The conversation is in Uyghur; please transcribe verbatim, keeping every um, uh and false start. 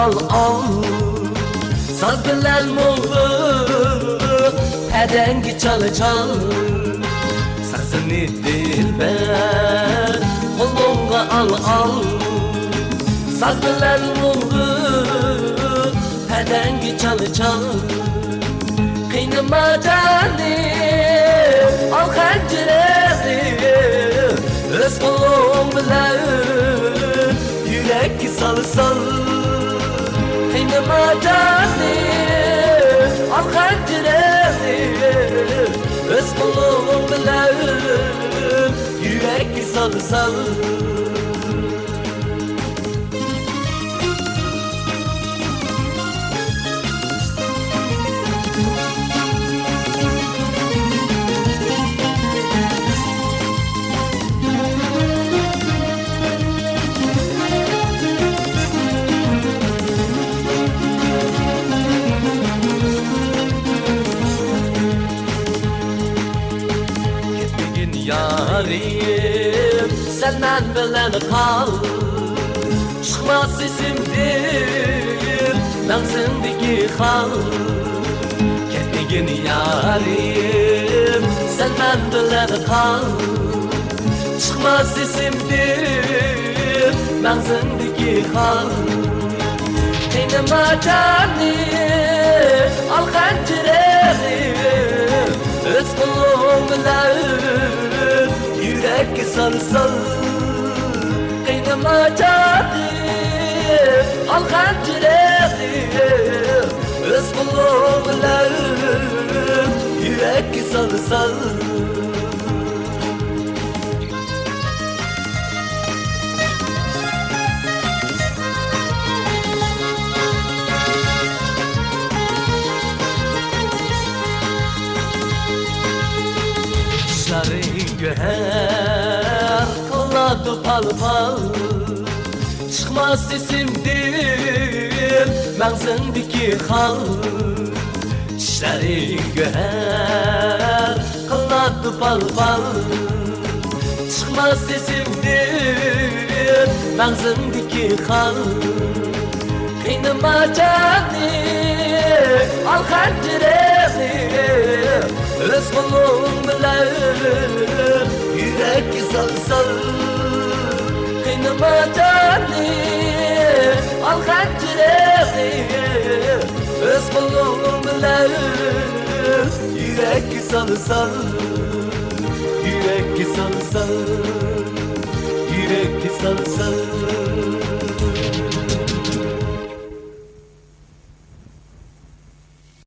ئال، ئال، ساز بىلەن مۇڭلۇق پەدەڭگە چال، چال. سازىنى دىلبەر قولۇڭغا ئال، ئال، ساز بىلەن مۇڭلۇق پەدەڭگە چال، چال. قىينىما جانىم، ئال خەنجىرىڭنى، ئۆز قولۇڭ بىلەن يۈرەككە سال، سال. قىينىما جانىم، ئال خەنجىرىڭنى، ئۆز قولۇڭ بىلەن يۈرەككە سال، سال. كەتمىگىن يارىم، سەن مەن بىلەن قال. چىقماس ئېسىمدىن مەڭزىڭدىكى خال. كەتمىگىن يارىم، سەن مەن بىلەن قال. چىقماس ئېسىمدىن مەڭزىڭدىكى خال. قىينىما جانىم، ئال خەنجىرىڭنى، ئۆز قولۇڭ بىلەن يۈرەككە سال، سال. قىينىما جانىم، ئال خەنجىرىڭنى، ئۆز قولۇڭ بىلەن يۈرەككە سال، سال. چىشلىرىڭ گۆھەر قىلىدۇ پال-پال. چىقماس ئېسىمدىن مەڭزىڭدىكى خال. چىشلىرىڭ گۆھەر قىلىدۇ پال-پال. چىقماس ئېسىمدىن مەڭزىڭدىكى خال. قىينىما جانىم، ئال خەنجىرىڭنى، ئۆز قولۇڭ بىلەن يۈرەككە سال، سال. قىينىما جانىم، ئال خەنجىرىڭنى، ئۆز قولۇڭ بىلەن يۈرەككە سال، سال. يۈرەككە سال، سال. يۈرەككە سال، سال.